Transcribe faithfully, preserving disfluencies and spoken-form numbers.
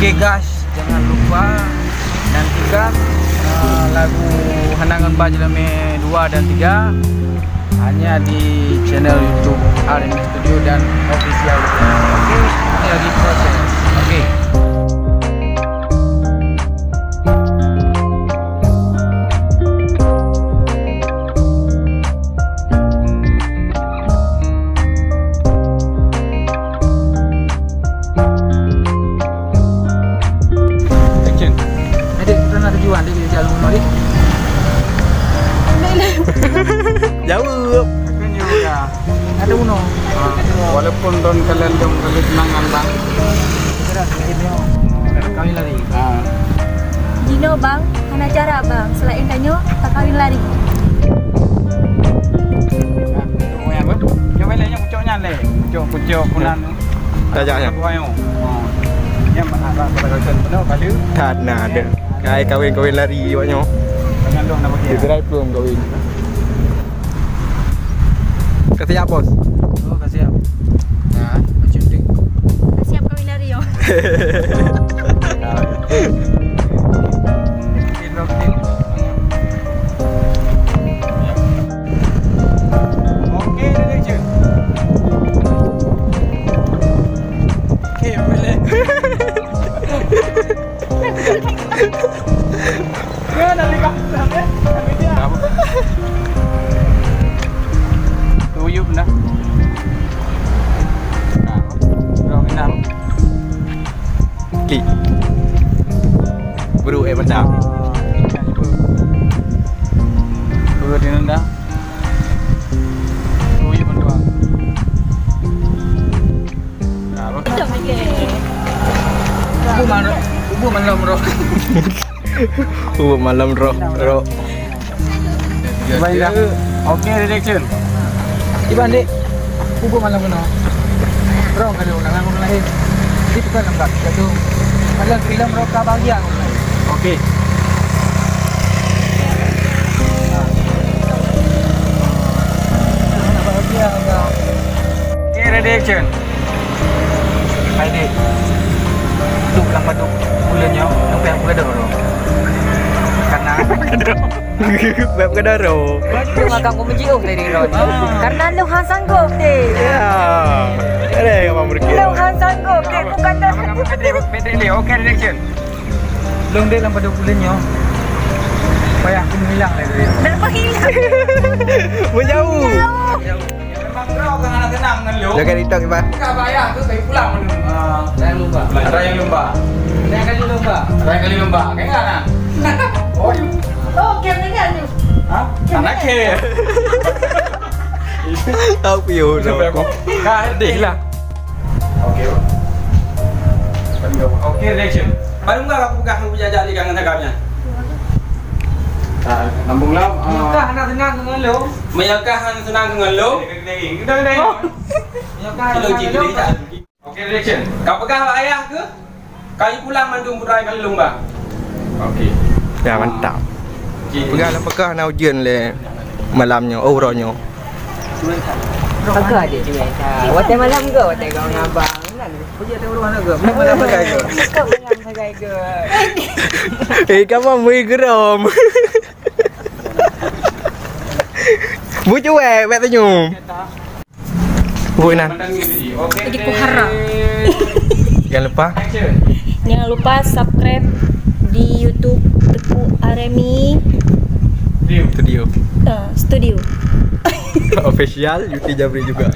Oke guys, jangan lupa nantikan, eh, lagu Hana Ngon Ba Jeulamé dua dan tiga hanya di channel YouTube R M Studio dan Official. Oke, ini lagi proses. Oke. Action. Adik, pernah tujuan dia jadi calon rumah, Dik? Jawab. Action, ya. Ada uno. Ah, walaupun don kalian dong kali kenangan, Bang. Kami lari. Ah. Dino, Bang, hana cara, Bang. Selain tanyoe, takawin lari. Nah, itu yang apa? Yang mana yang pucuknya, Le? Pucuk, pucuk, punan. Tajak, ya. Dua yang. Oh. Yang mana? Apa, apa, apa, apa, apa, apa, That na ada. Kai kawin-kawin lari awak nyoe. Jangan dong nama dia. Gerai pelum kawin. Ka siap, Bos? Oh, ka siap. Nah, macam tu. Ka siap kawin lari, yo. Oke, direction. Oke, boleh. Kenapa? Tuyup dah. Nah, orang kenal. Klik. Bro, eh, macam. Bro, dia nendang. Tuyup dah. Kubu malam, kubu malam roh. Kubu malam roh, roh. Cuba indah. Oke, direction. Cuba, Dik. Kubu malam kena. Roh kalau orang, orang lain. Jadi bukan lembab. Satu. Kalau film roh ka bahagia orang lain. Oke. Nak bahagia orang. Oke, ready, action. Hai, Dek. Duek lam padub buleuen nyoe, sampai aku gadoh roh. Karena Beb gadoh roh. Dia makan aku menjiuh dari roh. Ah. Karena lu hang sanggup, Dek. Ya. Ada yang mau berkira. Lu hang sanggup, Dek. Bukan dah. Pedek, pedek ni. Oke, ready, action. Lôn dek lam padub buleuen nyoe. Payah aku menghilang dari dia. Dah menghilang. Menjauh. Menjauh. Memang droe ka hana keunong ngon lôn. Jaga TikTok, Iban. Ka bayar tu, saya pulang. Ah, raya lumba. Raya lumba. Raya kali lumba. Raya kali lumba. Kan kan? Oh, oh, kira kan tu. Ha? Anak ke? Tahu pion. Ka deh lah. Oke. Oke, reaction. Baru enggak aku pegang, aku jajak di kangen agaknya. Ah, lambung lam. Meunyoe kah hana seunang deungon lôn. Meunyoe kah hana seunang deungon lôn. Deng, deng, deng. Oh. Meunyoe kah hana seunang deungon lôn. Oke, reaction. Ka peugah bak ayah keuh? Ka pulang mandum putra kali lôn, bah. Oke. Ya, mantap. Oke. Peugah lah, peugah na ujeuen lé malam nyoe, oh, uroe nyoe. Peugah deh, cuy. Watèe malam ke, watèe kau ngabang. Peugah deh, uroe mana ke? Malam sagai ke? Bukan malam sagai ke? Eh, kamu mui gerom. Bucu, eh, bèk senyum. Bui nan. Jadi ku harap. Jangan lupa. Jangan lupa subscribe di YouTube Teuku Aremi Studio. Eh, Studio. Official, Yuti Jabri juga.